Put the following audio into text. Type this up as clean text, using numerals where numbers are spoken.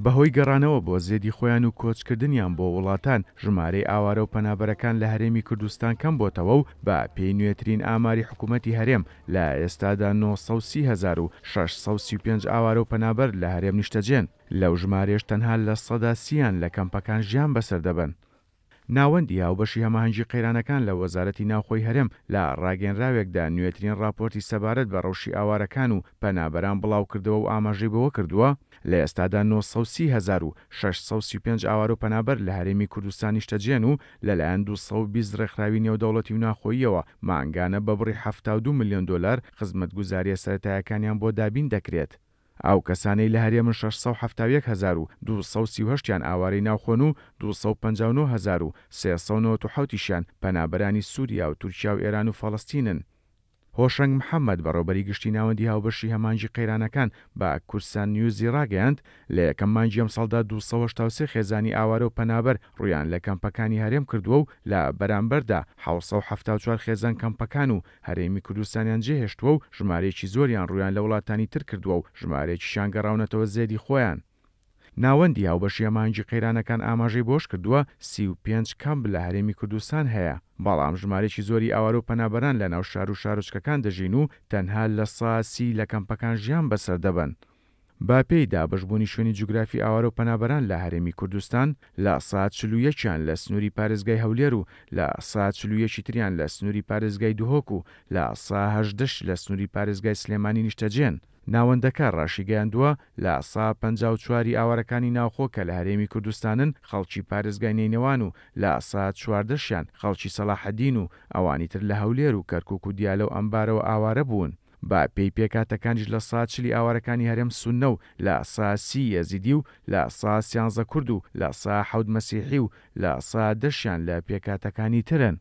بەهۆی گەڕانەوە بۆ زێدی خۆیان و کۆچکردنیان بۆ وڵاتان، ژمارەی ئاوارە و پەنابەرەکان لە هەرێمی کوردستان کەم بۆتەوە و بە پێی نوێترین ئاماری حکوومەتی هەرێم لە ئێستادا 930,635 ئاوارە و پەنابەر لە هەرێم نیشتەجێن، لەو ژمارەیەش تەنها 30% یان لە کەمپەکان ژیان بەسەر دەبەن. ناوەندی هاوبەشی هەماهەنگی قەیرانەکان لە وەزارەتی ناوخۆی هەرێم لە ڕاگەیەنراوێکدا نوێترین ڕاپۆرتی سەبارەت بە ڕەوشی ئاوارەکان و پەنابەران بڵاوکردەوە و ئاماژەی بەوەکردووە، لە ئێستادا 930,635 ئاوارە و پەنابەر لە هەرێمی کوردستان نیشتەجێن و لەلایەن 220 ڕێکخراوی نێودەوڵەتی و ناخۆییەوە مانگانە بە بڕی 72 ملیۆن دۆلار خزمەتگوزارییە سەرەتایەکانیان بۆ دابین دەکرێت. ئەو کەسانەی لە هەرێمن 671,238 یان ئاوارەی ناوخۆن و 259,397 یشیان پەنابەرانی سووریا و تورکیا و ئێران و فەڵەستینن. هۆشەنگ محەمەد، بەڕێوەبەری گشتی ناوەندی هاوبەشی هەماهەنگی قەیرانەکان بە کوردستان نیوزی ڕاگەیاند، لە یەکەم مانگی ئەمساڵدا 283 خێزانی ئاوارە و پەنابەر ڕوویان لە کەمپەکانی هەرێم کردووە و لە بەرامبەردا 774 خێزان کەمپەکان و هەرێمی کوردستانیان جێهێشتووە و ژمارەیەکی زۆریان ڕوویان لە وڵاتانی تر کردووە و ژمارەیەکیشیان گەڕاونەتەوە زێدی خۆیان. ناوەندی هاوبەشی هەماهەنگی قەیرانەکان ئاماژەی بەوەشکردووە، 35 کەمپ لە هەرێمی کوردستان هەیە، بەڵام ژمارەیەکی زۆری ئاوارە و پەنابەران لەناو شار و شارۆچکەکان دەژین و تەنها 30% لە کەمپەکان ژیان بەسەر دەبەن. بە پێی دابەشبوونی شوێنی جوگرافی ئاوارە و پەنابەران لە هەرێمی کوردستان، 41% یان لە سنووری پارێزگای هەولێر و 41% ی تریان لە سنووری پارێزگای دهۆک و 18% ش لە سنووری پارێزگای سلێمانی نیشتەجێن. ناوەندەکە ڕاشیگەیاندووە، 54% ی ئاوارەکانی ناوخۆ کە لە هەرێمی کوردستانن خەڵکی پارێزگای نەینەوان و 14% شیان خەڵکی سەڵاحەدین و ئەوانی تر لە هەولێر و کەرکوک و دیالە و ئەنبارەوە ئاوارە بوون. بە پێی پێکهاتەکانیش 40% ی ئاوارەکانی هەرێم سوننە و 30% یەزیدی و 13% کورد و 7% مەسیحی و 10% شیان لە پێکهاتەکانی ترن.